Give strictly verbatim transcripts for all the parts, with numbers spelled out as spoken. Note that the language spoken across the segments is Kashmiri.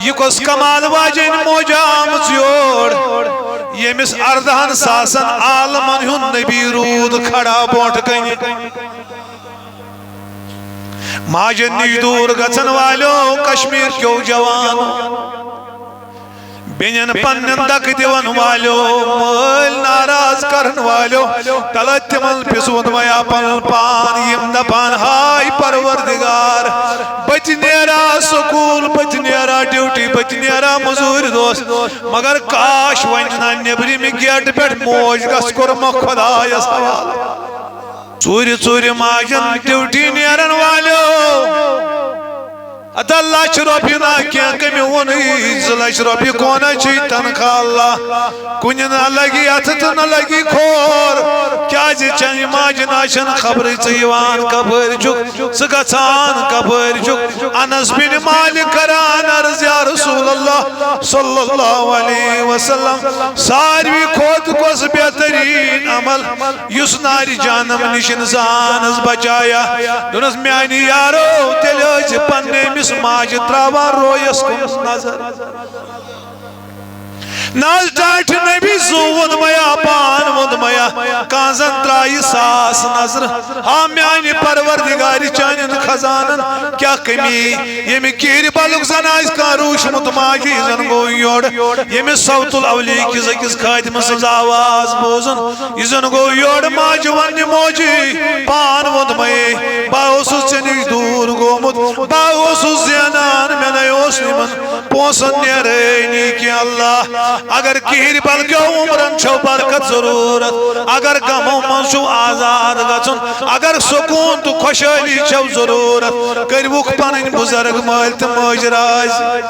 یہِ کۄس کمال واجیٚنۍ موجہ آمٕژ یور، ییٚمِس اردہن ساسن عالمن ہُنٛد نبی روٗد کھڑا برونٛٹھ کنہِ۔ ماجن نِش دوٗر گژھن والیو کشمیر کیو جوانو، بیٚنٮ۪ن پننٮ۪ن دکہٕ دِوَن والیو، مٲلۍ ناراض کرن والیو، تلہ تِمن پِسوٗن ویا پنُن پان، یِم دپان، ہاے پروردگار، بہٕ تہِ نیرا سکوٗل، بہٕ تہِ نیرا ڈیوٹی، بہٕ تہِ نیرا مٔزوٗرِ دۄہس، مگر کاش وۄنۍ نہ نیبرِمہِ گیٹہٕ پٮ۪ٹھ موج گژھ کوٚرمکھ خۄدایس حوالہٕ۔ ژوٗرِ ژوٗرِ ماجن ڈیوٹی نیرن والیو۔ ہتہ لچھ رۄپیہِ نہ کینٛہہ، کٔمۍ ووٚنُے زٕ لچھ رۄپیہِ کونہ چھُے تنخواہ اللہ؟ کُنہِ نہ لگی اتھٕ تہٕ نہ لگی کھور۔ کیازِ چانہِ ماجہِ نہ چھنہٕ خبرٕے ژٕ یِوان کپٲرۍ چھُکھ، ژٕ گژھان کپٲرۍ چھُکھ۔ انس بن مالک کران عرض، یا رسول اللہ صلی اللہ علیہ وسلم، ساروی کھۄتہٕ کۄس بہترین عمل یُس نارِ جہنم نِش انسانس بچایا۔ دوٚپنس، میانہِ یارو، تیٚلہِ ٲسۍ پننہِ أمِس ماجہِ تراوان رویس کُن نظر۔ نہ حظ ٹاٹھۍ نبی زُو ووٚن میا، پان ووٚن میا، کانٛہہ زن ترایہِ ساس نظرٕ۔ ہا میانہِ پروردگارِ چانٮ۪ن خزانن کیٛاہ کمی؟ ییٚمہِ کِہرِ بلُک زن آسہِ کانٛہہ روٗشمُت ماجہِ، یہِ زن گوٚو یورٕ۔ ییٚمِس صوت الاولیہ کِس أکِس خادمہٕ سٕنٛز آواز بوزُن، یہِ زن گوٚو یورٕ ماجہِ وننہِ موجی، پان ووٚن مے، بہٕ اوسُس ژےٚ نِش دوٗر گوٚمُت، بہٕ اوسُس زینان، مےٚ نے اوس نہٕ یِمن پونٛسن نیرٲنی کینٛہہ۔ اللہ، اگر کِہرِ بلکیو عمرن چھو برکت ضروٗرت، اگر غمو منٛز چھُو آزاد گژھُن، اگر سکوٗن تہٕ خۄشحٲلی چھو ضروٗرت، کٔرِوُکھ پنٕنۍ بُزرگ مٲلۍ تہٕ مٲج راضی۔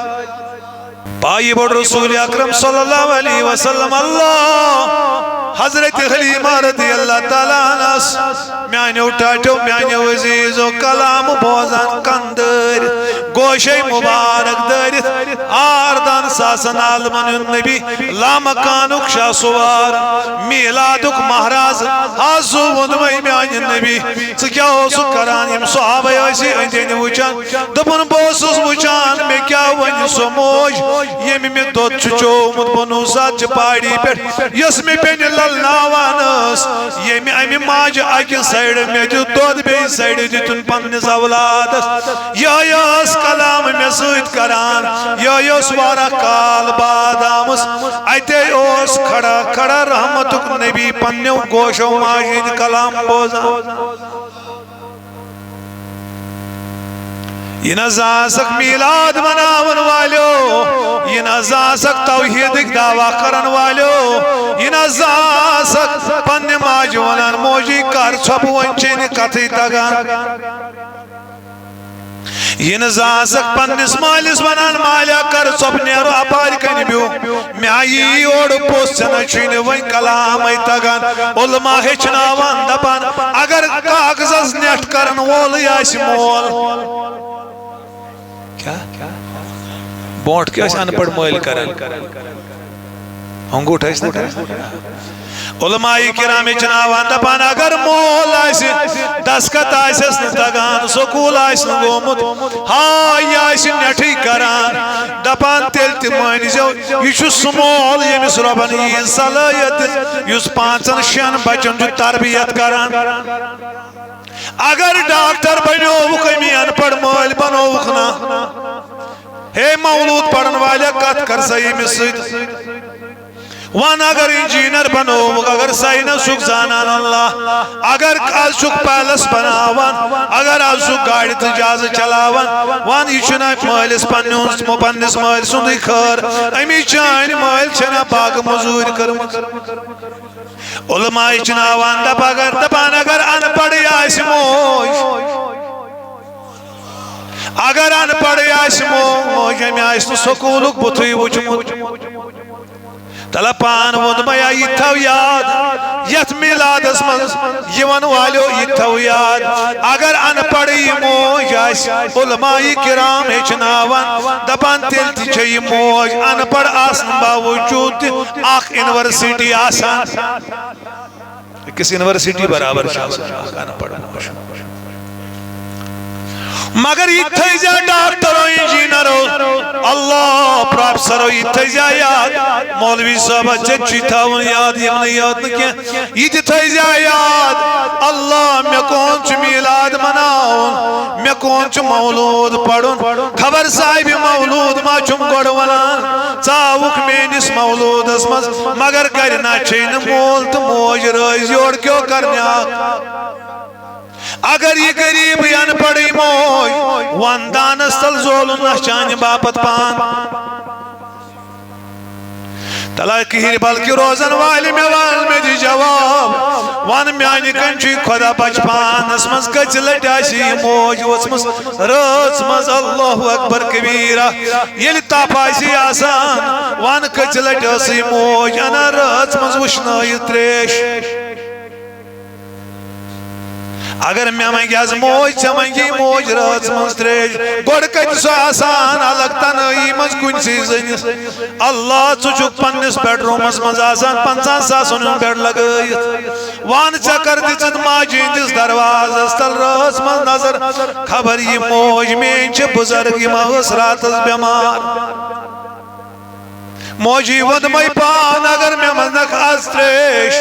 پایہِ بوٚڑ رسول اکرم صلی اللہ علیہ وسلم۔ اللہ، حضرت حلیمہ رضی اللہ تعالیٰ عنہس، میانیو ٹاٹھیو، میانیو عزیزو، کلام بوزان کن دٲرِتھ، گوشے مبارک دٲرِتھ، آردان ساسن عالمن ہُنٛد نبی، لامکانُک شاہ سوار، میلادُک مہراز، آز ووٚنمے میانہِ نبی، ژٕ کیٛاہ اوسُکھ کران؟ یِم صحابے ٲسی أنٛدۍ أنٛدۍ وٕچھان۔ دوٚپُن، بہٕ اوسُس وٕچھان، مےٚ کیٛاہ وَنہِ سۄ موج، ییٚمہِ مےٚ دۄد چھُ چومُت بنوٗسات چہِ پہاڑی پٮ۪ٹھ، یۄس مےٚ بیٚنہِ للناوان ٲس، ییٚمہِ اَمہِ ماجہِ اَکہِ سایڈٕ مےٚ دیُت دۄد، بیٚیہِ سایڈٕ دیُتُن پننِس اولادس۔ یِہوٚے ٲس کلام مےٚ سۭتۍ کران، یِہوٚے ٲس واریاہ کال بعد آمٕژ۔ اَتے اوس کھڑا کھڑا رحمتُک نبی پننیو گوشو ماجہِ ہٕنٛدۍ کلام بوزان۔ یہِ نہ زانٛہہ آسکھ میلاد مناون والیو، یہِ نہ زانٛہہ آسکھ توحیدٕکۍ دعویٰ کرن والیو، یہِ نہ زانٛہہ آسکھ پننہِ ماجہِ ونان، موجی کر ژھۄپہٕ، وۄنۍ چھے نہٕ کتھٕے تگان۔ یہِ نہٕ زانٛہہ آسکھ پننِس مٲلِس ونان، مالیا کر ژۄپہٕ، نیرو اپارِ کنہِ بیوٗ۔ مےٚ آیی یورٕ پوٚژھ، ژےٚ نہ چھُے نہٕ وۄنۍ کلامے تگان۔ علماء ہیٚچھناوان دپان، اگر کاغذس نٮ۪ٹھ کرن وولٕے آسہِ مول۔ کیٛاہ؟ برونٛٹھ کیٛاہ ٲسۍ ان پڑھ مٲلۍ کران؟ انگوٗٹھ ٲسۍ نہ کران؟ علماء کرام ہیٚچھناوان دپان، اگر مول آسہِ، دستخط آسٮ۪س نہٕ تگان، سکوٗل آسہِ نہٕ گوٚمُت، ہا یہِ آسہِ نٮ۪ٹھٕے کران، دپان تیٚلہِ تہِ مٲنۍزیو، یہِ چھُ سُہ مول ییٚمِس رۄبن یہِ صلٲحیت دِژ، یُس پانٛژن شٮ۪ن بچن چھُ تربیت کران۔ اگر ڈاکٹر بنیووُکھ، أمی ان پڑھ مٲلۍ بنووُکھ نا۔ ہے مولوٗد پرن والیا، کتھ کر سا ییٚمِس سۭتۍ۔ ون اگر انجینئر بنووُکھ، اگر ساینسُک زانان اللہ، اگر از چھُکھ پیلس بناوان، اگر از چھُکھ گاڑِ تہٕ جہازٕ چلاوان، ون یہِ چھُنہ مٲلِس پننہِ ہُنٛد، پننِس مٲلۍ سُنٛدٕے خٲر، امی چانۍ مٲلۍ چھنہ باغہٕ مٔزوٗرۍ کٔرمٕژ۔ علماء ہیٚچھناوان دپ اگر، دپان اگر ان پڑھٕے آسہِ موج، اگر ان پڑھٕے آسہِ موج، أمۍ آسہِ نہٕ سکوٗلُک بُتھٕے وُچھمُت۔ تلہ پان ووٚن مےٚ، یہِ تھاو یاد، یتھ میلادس منٛز یِوان والیو، یہِ تھاو یاد۔ اگر ان پڑھٕے یہِ موج آسہِ، علماء کرام ہیٚچھناوان، دپان تیٚلہِ تہِ چھےٚ یہِ موج ان پڑھ آسنہٕ باوجود تہِ اکھ یونیورسٹی آسان۔ أکِس یونیورسٹی برابر چھِ آسان اکھ ان پڑھ موج۔ مگر یہِ تہِ تھٲیزیو ڈاکٹرو، انجینئرو، اللہ، پروفیسرو، یہِ تہِ تھٲیزیو یاد۔ مولوی صٲبہ، ژےٚ تہِ چھُے تھاوُن یاد، یِم نہٕ یاد نہٕ کینٛہہ۔ یہِ تہِ تھٲیزیو یاد، اللہ، مےٚ کون چھُ میٖلاد مناوُن، مےٚ کون چھُ مولوٗد پرُن، خبر صاحبِ مولوٗد ما چھُم گۄڈٕ ونان، ژٕ آوُکھ میٲنِس مولوٗدس منٛز، مگر گرِ نہ چھے نہٕ مول تہٕ موج رٲضۍ، یورٕ کیو کرنہِ آکھ۔ اگر یہِ غریٖبٕے ان پڑھٕے موج، ون دانس تل زولُن نہ چانہِ باپتھ پان۔ تلا کِہِرۍ بلکہِ روزن والہِ، مےٚ وَن، مےٚ دِ جواب۔ وَن، میانہِ کنۍ چھُے خۄدا بچپانس منٛز کٔژِ لٹہِ آسہِ یہِ موج ؤژھمٕژ رٲژ منٛز؟ اللہ اکبر کبیرہ۔ ییٚلہِ تپھ آسہِ آسان، وَن، کٔژِ لٹہِ ٲسٕے موج انان رٲژ منٛز وٕشنٲیِتھ تریش؟ اگر مےٚ منگہِ از موج، ژےٚ منگی موج رٲژ منٛز تریش۔ گۄڈٕ کتہِ سۄ آسان الگ تنہٲیی منٛز کُنسٕے زٔنِس؟ اللہ، ژٕ چھُکھ پننِس بیڈرومس منٛز آسان پنژاہن ساسن ہُنٛد بیڈ لگٲیِتھ۔ وَن، ژےٚ کر دِژٕتھ ماجہِ ہٕنٛدِس دروازس تل رٲژ منٛز نظر؟ خبر یہِ موج میٲنۍ چھِ بُزرگ، یہِ ما ٲس راتس بٮ۪مار؟ موجی ووٚنمَے پان، اگر مےٚ منٛزنکھ از تریش،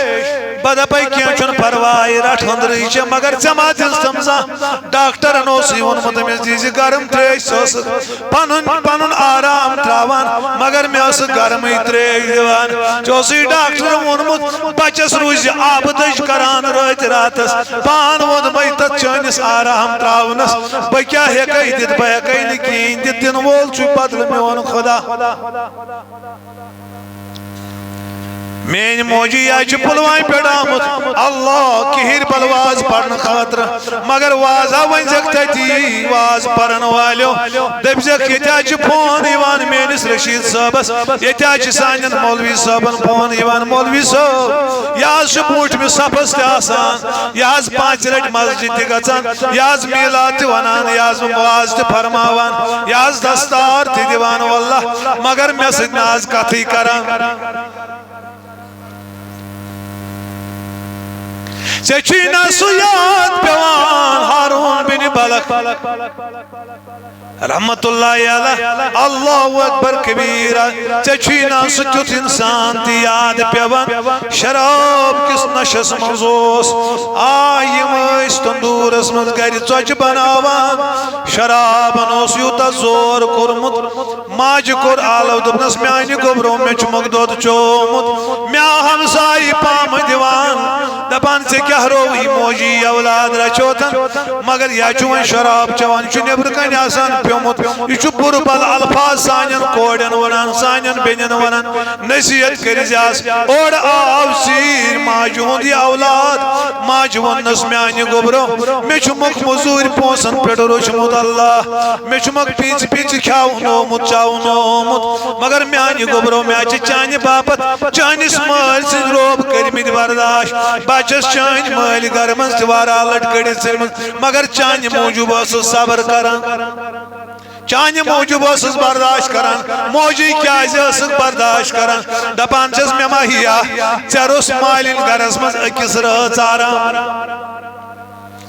بہٕ دپے کینٛہہ چھُنہٕ پرواے، رٹھ ہُنٛدرٕے چھےٚ، مگر ژےٚ ما دِژتم زانٛہہ؟ ڈاکٹرن اوسُے ووٚنمُت أمِس دِزِ گرم تریش، ژٕ ٲسٕکھ پنُن، پنُن آرام تراوان، مگر مےٚ ٲسٕکھ گرمٕے تریش دِوان۔ ژےٚ اوسُے ڈاکٹرن ووٚنمُت، بچس روٗزِ آبہٕ دٔج کران رٲتۍ راتس۔ پان ووٚنمَے تتھ چٲنِس آرام تراونس، بہٕ کیٛاہ ہیٚکے دِتھ؟ بہٕ ہیٚکے نہٕ کِہیٖنۍ دِتھ، دِنہٕ وول چھُے بدلہٕ میون خۄدا۔ میٲنۍ موجی یا چھِ پُلوامہِ پٮ۪ٹھ آمُت، اللہ، کِہِرۍ بل واز پرنہٕ خٲطرٕ، مگر واز ہا ؤنۍ زیٚکھ تٔتی، واز پرن والیو دٔپۍ زیٚکھ، ییٚتہِ حظ چھِ فون یِوان میٲنِس رشیٖد صٲبس، ییٚتہِ حظ چھِ سانٮ۪ن مولوی صٲبن فون یِوان، مولوی صٲب، یہِ حظ چھُ بوٗٹھمِس صفس تہِ آسان، یہِ حظ پانٛژِ لٹہِ مسجد تہِ گژھان، یہِ حظ میٖلاد تہِ ونان، یہِ حظ واز تہِ فرماوان، یہِ حظ دستار تہِ دِوان، واللہ، مگر مےٚ سۭتۍ نہ حظ کتھٕے کران۔ ژےٚ چھُے نہ سُہ یاد پٮ۪وان، ہارون بن بلخ رحمت اللہ علیہ، اللہ اکبر کبیرہ۔ ژےٚ چھُے نہ سُہ تیُتھ انسان تہِ یاد پٮ۪وان، شراب کِس نشس منٛز اوس۔ آ، یِم ٲسۍ تندوٗرس منٛز گرِ ژۄچہِ بناوان، شرابن اوس یوٗتاہ زور کوٚرمُت، ماجہِ کوٚر آلو، دوٚپنس، میانہِ گوٚبرو، مےٚ چھُ مۄکھ دۄد چومُت۔ مےٚ آو ہمسایہِ پامہٕ دِوان، دپان، ژےٚ کیٛاہ رووُے موجی اولاد رچھوتھن؟ مگر یا چھُ وۄنۍ شراب چٮ۪وان، یہِ چھُ نیٚبرٕ کنہِ آسان پیومُت۔ یہِ چھُ بُرٕ بل الفاظ سانٮ۪ن کورٮ۪ن ونان، سانٮ۪ن بیٚنٮ۪ن ونان، نصیحت کٔرۍ زیس۔ اورٕ آو ژیٖرۍ ماجہِ ہُنٛد یہِ اولاد، ماجہِ ووٚننس، میانہِ گوٚبرو، مےٚ چھُ مۄکھ مٔزوٗرۍ پونٛسن پٮ۪ٹھ روٚچھمُت اللہ، مےٚ چھُ مۄکھ پیٖژِ پیٖژِ کھیاونومُت، چاونومُت، مگر میانہِ گوٚبرو، مےٚ چھِ چانہِ باپتھ چٲنِس مٲلۍ سٕنٛدۍ روب کٔرمٕتۍ برداش۔ بہٕ چھَس چٲنۍ مٲلۍ گرٕ منٛز تہِ واریاہ لٹہِ کٔڑِتھ ژٔلمٕژ، مگر چانہِ موٗجوٗب ٲسٕس صبر کران، چانہِ موٗجوٗب ٲسٕس برداش کران۔ موجی کیازِ ٲسٕکھ برداش کران؟ دپان چھَس، مےٚ ما ہیا ژےٚ روٚس مالِنۍ گرس منٛز أکِس رٲژ آرام؟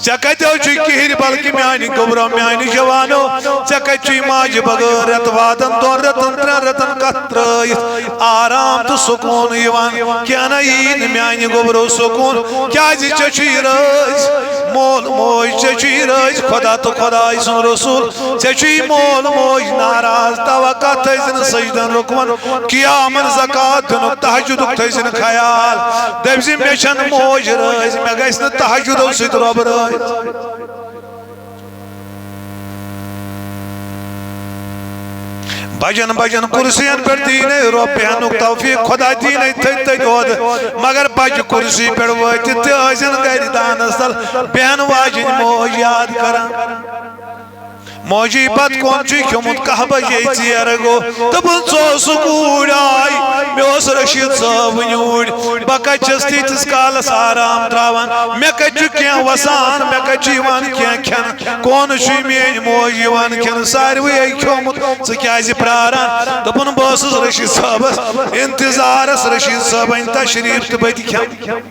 ژےٚ کتیو چھُے کِہِرۍ بلکہِ میانہِ گوٚبرو، میانہِ جوانو؟ ژےٚ کتہِ چھُے ماجہِ بغٲر رٮ۪تہٕ وادن، دۄن رٮ۪تن، ترٛٮ۪ن رٮ۪تن کتھ ترٲوِتھ آرام تہٕ سکوٗن یِوان؟ کینٛہہ نہ یی نہٕ میانہِ گوٚبرو سکوٗن، کیازِ ژےٚ چھُے رٲضۍ مول موج، ژےٚ چھُے رٲضۍ خۄدا تہٕ خۄداے سُنٛد رسول، ژےٚ چھُے مول موج ناراض، توکا تھٲوزِ نہٕ سجدن رُکوُن، قیامن، زکات دِنُک، تہجدُک تھٲوزِ نہٕ خیال۔ دٔپۍ زِ مےٚ چھَنہٕ موج رٲضۍ، مےٚ گژھِ نہٕ تہجدو سۭتۍ رۄب رٲضۍ۔ بجن بجن کرسین پٮ۪ٹھ دیٖنے رۄب بیٚہنُک توفیٖق، خۄدا دیٖنے تھٔدۍ تھٔدۍ عہدٕ، مگر بجہِ کرسی پٮ۪ٹھ وٲتِتھ تہِ ٲسِن گرِ دانس تل بیٚہن واجِنۍ موج یاد کران۔ موجی بتہٕ کۄم چھُے کھیوٚمُت، کاہ بجے ژیر گوٚو۔ دوٚپُن، ژٕ اوسُکھ اوٗرۍ آے، مےٚ اوس رشیٖد صٲب وٕنہِ اوٗرۍ۔ بہٕ کتہِ چھَس تیٖتِس کالس آرام تراوان؟ مےٚ کتہِ چھُ کینٛہہ وسان؟ مےٚ کتہِ چھُ یِوان کینٛہہ کھٮ۪نہٕ؟ کونہٕ چھُے میٲنۍ موج یِوان کھٮ۪نہٕ؟ ساروٕے ہے کھیوٚمُت، ژٕ کیازِ پراران؟ دوٚپُن، بہٕ ٲسٕس رشیٖد صٲبس انتظارس، رشیٖد صٲبن تشریٖف تہٕ بہٕ تہِ کھٮ۪مہٕ۔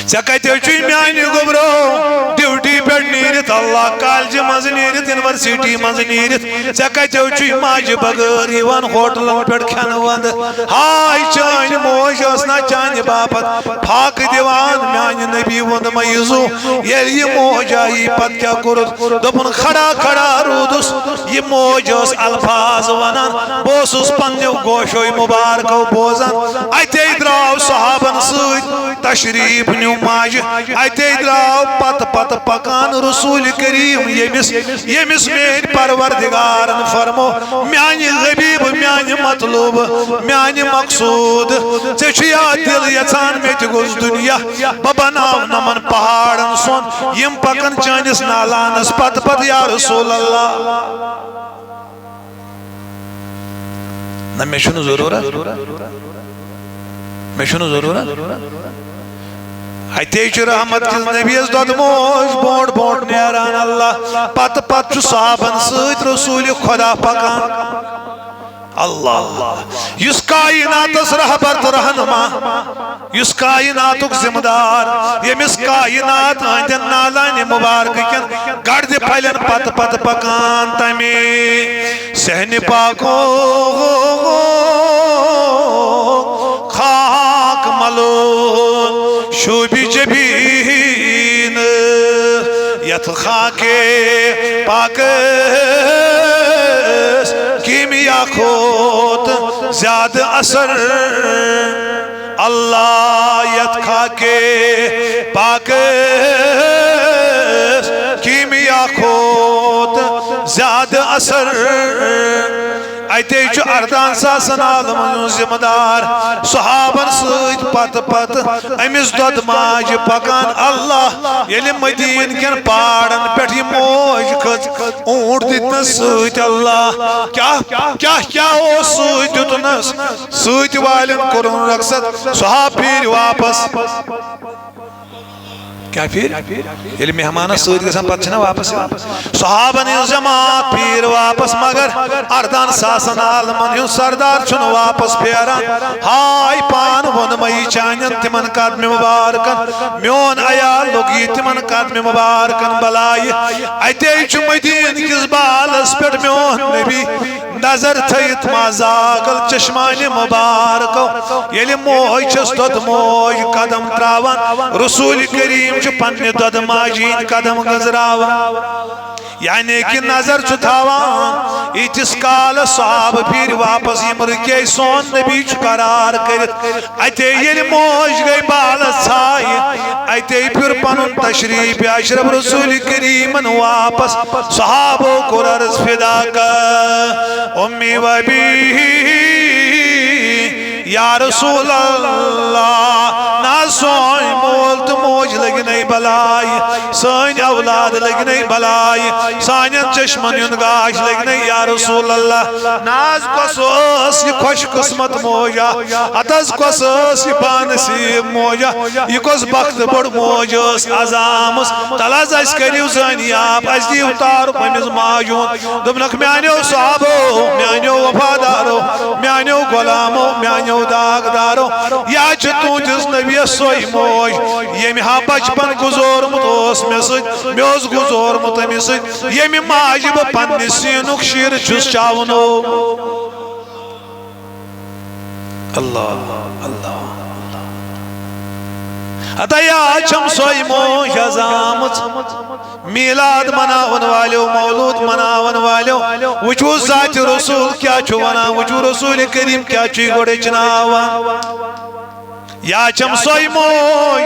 ژےٚ کتیو چھُے میانہِ گوٚبرو ڈیوٹی پٮ۪ٹھ نیٖرِتھ، اللہ کالجہِ منٛز نیٖرِتھ، یونیورسٹی منٛز نیٖرِتھ، ژےٚ کتیو چھُے ماجہِ بغٲر یِوان ہوٹلن پٮ۪ٹھ کھٮ۪نہٕ ونٛدٕ؟ ہاے چٲنۍ موج ٲس نا چانہِ باپتھ فاقہٕ دِوان؟ میانہِ نبی ووٚن مےٚ یہِ زُو، ییٚلہِ یہِ موج آیی پتہٕ کیٛاہ کوٚرُتھ؟ دوٚپُن کھڑا کھڑا روٗدُس، یہِ موج ٲس الفاظ ونان، بہٕ اوسُس پننیو گوشو مبارکو بوزان۔ اتے درٛاو صحابن سۭتۍ تشریف نیوٗ ماجہِ، اتے درٛاو پتہٕ پتہٕ پکان رسول کریم، ییٚمِس ییٚمِس میٲنۍ پروردگارن فرمو، میانہِ حبیب، میانہِ مطلوب، میانہِ مقصود، ژےٚ چھُیا دل یژھان مےٚ تہِ گوٚژھ دُنیا، بہٕ بناو نمن پہاڑن سۄن، یِم پکن چٲنِس نالانس پتہٕ پتہٕ، یا رسول اللہ؟ نہ، مےٚ چھُنہٕ ضروٗرت۔ مےٚ چھُنہٕ ضروٗرت۔ اتے چھُ رحمت کِس نبیَس دۄدٕ موج برونٛٹھ برونٛٹھ نیران۔ اللہ، پتہٕ پتہٕ چھُ صحابن سۭتۍ رسول خدا پکان۔ اللہ، یُس کائناتس رہبر تہٕ رہنما، یُس کائناتُک ذمہٕ دار، ییٚمِس کائنات أہنٛدٮ۪ن نالانہِ مبارکہٕ کٮ۪ن گردِ پھلٮ۪ن پتہٕ پتہٕ پکان، تمے صحنِ پاکو خاک ملون شوبہِ جبین، یتھ خاکِ پاکس کیمیا کھوت زیادٕ اثر۔ اللہ، یتھ خاکِ پاکس کیمیا کھوت زیادٕ اثر۔ اتے چھُ اردہن ساسن عالمن ہُنٛد ذمہٕ دار۔ صحابن سۭتۍ پتہٕ پتہٕ أمِس دۄدٕ ماجہِ پکان۔ اللہ، ییٚلہِ مدیٖنہٕ کٮ۪ن پہاڑن پٮ۪ٹھ یہِ موج کھٔژ، اوٗنٹ دِتنس سۭتۍ۔ اللہ، کیٛاہ، کیٛاہ، کیٛاہ اوس سۭتۍ دیُتنس؟ سۭتۍ والٮ۪ن کوٚرُن رخصت، صحاب پھیٖرۍ واپس۔ کیٛاہ پھیٖرۍ؟ ییٚلہِ مہمانس سۭتۍ گژھان، پتہٕ چھِنہ واپس یِوان۔ صحابن ہٕنٛز جماعت پھیٖر واپس، مگر اردہن ساسن عالمن ہُنٛد سردار چھُنہٕ واپس پھیران۔ ہاے پان ووٚن مےٚ یہِ چانٮ۪ن تِمن قدمہِ مبارکن، میون عیال لوٚگ یہِ تِمن قدمہِ مبارکن بلایہِ۔ اتے چھُ مدیٖنہٕ کِس بالس پٮ۪ٹھ میون نبی نظر تھٲیِتھ ما زاگل چشمانِ مبارکو۔ ییٚلہِ موج چھس دۄدٕ موج قدم تراوان، رسول کریم چھُ پننہِ دۄدٕ ماجہِ ہٕنٛدۍ قدم گنزراوان۔ یعنی کہِ نظر چھُ تھاوان، ییٖتِس کالس صحابہٕ پھیٖرۍ واپس، یِم رُکے سون نبی چھُ قرار کٔرِتھ۔ اتے ییٚلہِ موج گٔے بالس ژھایہِ، اتے پھِر پنُن تشریف اشرف رسول کریمن واپس۔ صحابو کوٚر عرض، فداک امی و ابی، یا رسول اللہ، نہ حظ سٲنۍ مول تہٕ موج لٔگۍ نَے بلاے، سٲنۍ اولاد لٔگۍ نَے بلاے، سانٮ۪ن چشمن ہُنٛد گاش لٔگۍ نَے، یا رسول اللہ۔ نہ حظ کۄس ٲس یہِ خۄش قسمت موجا، ہتہٕ حظ کۄس ٲس یہِ بانصیب موجا، یہِ کۄس بخت بٔڑ موج ٲس از آمٕژ۔ تلہٕ حظ اسہِ کٔرِو زٲنیاب، اسہِ دِیِو تعارُف أمِس ماجہِ ہُنٛد۔ دوٚپنکھ، میانیو صحابو، میانیو وفادارو، میانیو غلامو، میانیو داغدارو، یا چھِ تُہنٛدِس نبیَس سۄے موج، ییٚمۍ ہا بچپن گُزورمُت اوس مےٚ سۭتۍ، مےٚ اوس گُزورمُت أمِس سۭتۍ، ییٚمہِ ماجہِ بہٕ پننہِ سیٖنُک شیٖرٕ چھُس چاونو۔ اللہ، اللہ، اللہ۔ ہتا یا چھم سۄے موج از آمٕژ۔ میلاد مناون والیو، مولود مناون والیو، وٕچھِو ذاتِ رسول کیٛاہ چھُ ونان، وٕچھِو رسول کریم کیٛاہ چھُ یہِ گۄڈٕ ہیٚچھناوان۔ یا چھم سۄے موج،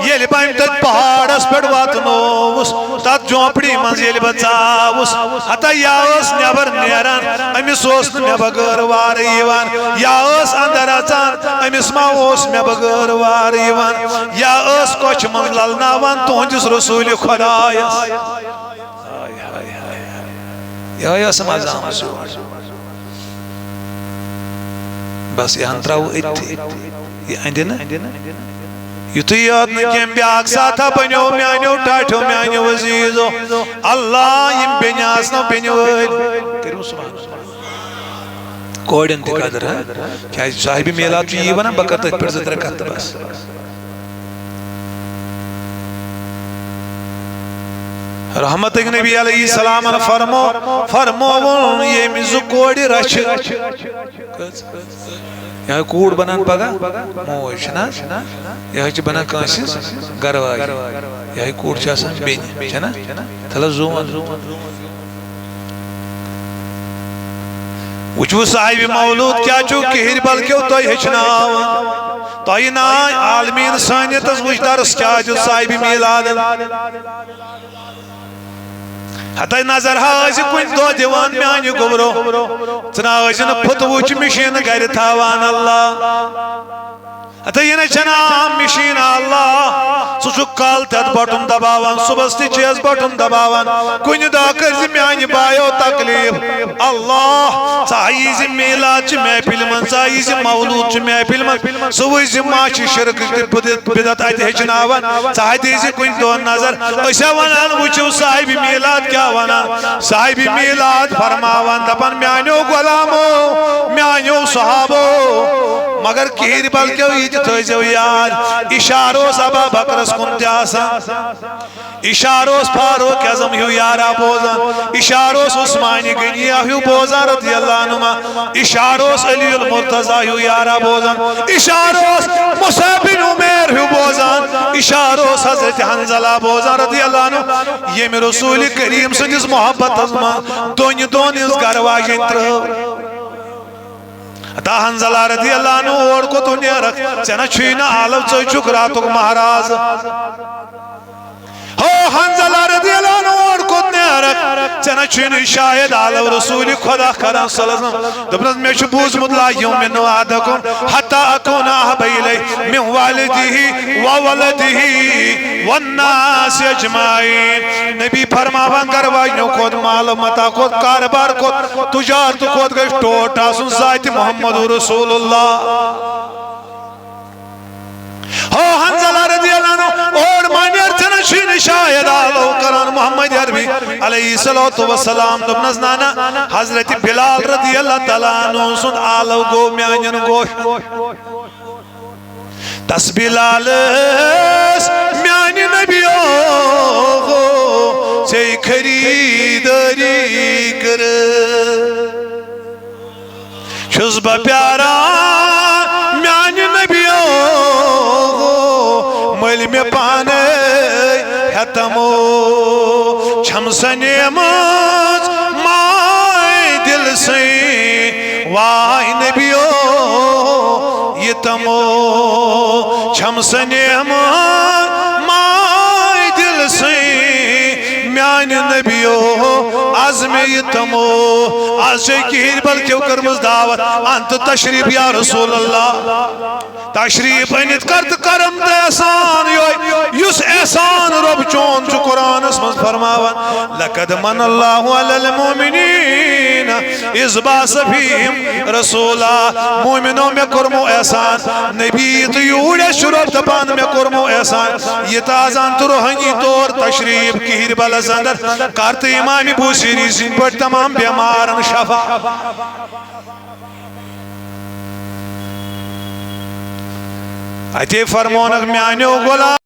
ییٚلہِ بہٕ أمۍ تَتہِ پہاڑس پٮ۪ٹھ واتنووُس، تتھ جھونپڑی منٛز ییٚلہِ بہٕ ژاوُس، ہتا یا ٲس نٮ۪بر نیران، أمِس اوس نہٕ مےٚ بغٲر وارٕ یِوان، یا ٲس اندر اژان، أمِس ما اوس مےٚ بغٲر وارٕ یِوان، یا ٲس کۄچھِ منٛز للناوان تُہنٛدِس رسول خدایس۔ ہاے، ہاے، ہاے، ہاے۔ یِہوٚے ٲسٕم از آمٕژ یور۔ بس یہِ ہن ترٛاوو أتھی۔ یہِ اندِ نہٕ۔ یُتھُے یوت نہٕ کینٛہہ، بیٛاکھ ساتھا بنیو میانیو ٹاٹھیو، میانیو عزیزو۔ اللہ، یِم بیٚنہِ آسنو بیٚنہِ وٲلۍ۔ کٔرِو سبحان اللہ۔ کورٮ۪ن تہِ قدر، ہا؟ کیٛازِ صاحبِ میلاد چھُ یی ونان، بہٕ کرٕ تٔتھۍ پٮ۪ٹھ زٕ ترٛےٚ کتھٕ بس۔ رحمتٕکۍ نبی علیہ السلامن فرمو، فرمووُن، ییٚمہِ زٕ کورِ رچھِ، یِہوٚے کوٗر بنان پگاہ موج، چھِ نہ حظ؟ یِہوٚے چھِ بنان کٲنٛسہِ ہٕنٛز گرٕ واجہِ، یِہوٚے کوٗر چھِ آسان بیٚنہِ، چھِ نہ؟ تَلہٕ حظ زوٗن۔ وٕچھِو صاحبِ مولوٗد کیٛاہ چھُو کِہِرۍ بلکیو تۄہہِ ہیٚچھناوان۔ تۄہہِ ناے عالمی اِنسٲنیتس وٕچھ درس کیٛاہ دیُت صاحبِ میٖلادن۔ ہتے نظر ہا ٲسۍ کُنہِ دۄہ دِوان میانہِ گوٚبرو۔ ژٕ نہ ٲسۍ نہٕ پھُتوٕچ مِشیٖن گرِ تھاوان، اللہ۔ ہتے یہِ نہ چھنہٕ عام مِشیٖن، اللہ۔ ژٕ چھُکھ کالہٕ تہِ اَتھ بٹُن دباوان، صُبحس تہِ چھِ یَس بٹُن دباوان۔ کُنہِ دۄہ کٔرۍ زِ میانہِ بایو تکلیف، اللہ۔ ژٕ ہا یی زِ میٖلاد چہِ محفلہِ منٛز، ژٕ ہا یی زِ مولوٗد چہِ محفلہِ منٛز، ژٕ وٕچھ زِ ما چھِ شرکٕچ تہِ بدعت بدعت اتہِ ہیٚچھناوان۔ ژٕ ہا دِیہِ زِ کُنہِ دۄہ نظر۔ أسۍ ہا ونان، وٕچھِو صاحبِ میٖلاد کیٛاہ ونان۔ صاحبِ میٖلاد فرماوان، دپان، میانیو غلامو، میانیو صحابو، مگر کِہِرۍ بلکیو یہِ تہِ تھٲیزیو یاد، اشارٕ اوس ابا بکرس کُن تہِ آسان۔ اشارٕ اوس فاروق اعظم ہیو یارا بوزان، اشارٕ اوس عثمان غنی ہیو بوزان رضی اللہ عنہما، اشارٕ اوس علی المرتضی ہیو یارا بوزان، اشارٕ اوس مصعب بن عمیر ہیو بوزان، اشارٕ اوس حضرت حنظلہ بوزان رضی اللہ عنہ، ییٚمہِ رسول کریم سٕنٛدِس محبتس منٛز دۄنہِ دۄن ہٕنٛز گرٕ واجیٚنۍ ترٲو۔ ہتا حنظلہ رضی اللہ عنہ، اور کوٚت نیرکھ؟ ژےٚ نہ چھُے نہٕ عالم، ژٕ چھُکھ راتُک مہراز۔ ہو حنظلہ رضی اللہ عنہ، اور کوٚت نیرکھ؟ ژےٚ نہ چھُے نہٕ شاید عالم رسول خدا کران صلی اللہ علیہ وسلم۔ دوٚپنس، مےٚ چھُ بوٗزمُت، لا یؤمن احدکم حتی اکون احب الیہ من والدہ وولدہ والناس اجمعین۔ نبی فرماوان، گرٕ واجنیو کھۄتہٕ، مال و متاع کھۄتہٕ، کارٕبار کھۄتہٕ، تجارت کھۄتہٕ گژھِ ٹوٹھ آسُن ذاتِ محمد رسول اللہ۔ ہو حنظلہ رضی اللہ عنہ، اور مانیر ژھنہ شین شاید آلو کران محمد عربی علیہ الصلوۃ والسلام۔ دوٚپنس، نانا، حضرت بلال رضی اللہ تعالیٰ عنہ سُنٛد آلو گوٚو میانٮ۪ن گوشن۔ تس بلالس میانہِ نبیو ژے خریدٲری کٔر۔ چھُس بہٕ پیاران میانہِ نبیو، مٔلۍ مےٚ پانے ہٮ۪تمو۔ چھم سنیمٕژ ماے دِل سٕے، واے نبیو، یہِ تمو۔ چھم سنیمٕژ ماے دِل سٕے، میانہِ نبیو، از مےٚ یہِ تمو۔ از چھے کِہِرۍ بلکیو کٔرمٕژ دعوت، انت تشریف یا رسول اللہ۔ تشریف أنِتھ کر تہٕ کرم تہٕ احسان یوے، یُس احسان رۄب چون چھُ قرآنس منٛز فرماوان، لقد من اللہ علی المؤمنین اذ بعث فیہم رسولا۔ مومنو، مےٚ کوٚرمو احسان، نبی تہٕ یوٗرۍ اَسہِ چھُ رۄب دپان، مےٚ کوٚرمو احسان۔ یہِ تازان تہٕ روحٲنی طور تشریف کِہِرۍ بلس اندر کر تہٕ امام بوصیری سٕنٛدۍ پٲٹھۍ تمام بیمارن شفا۔ اتے فرمونکھ، میانیو غلام۔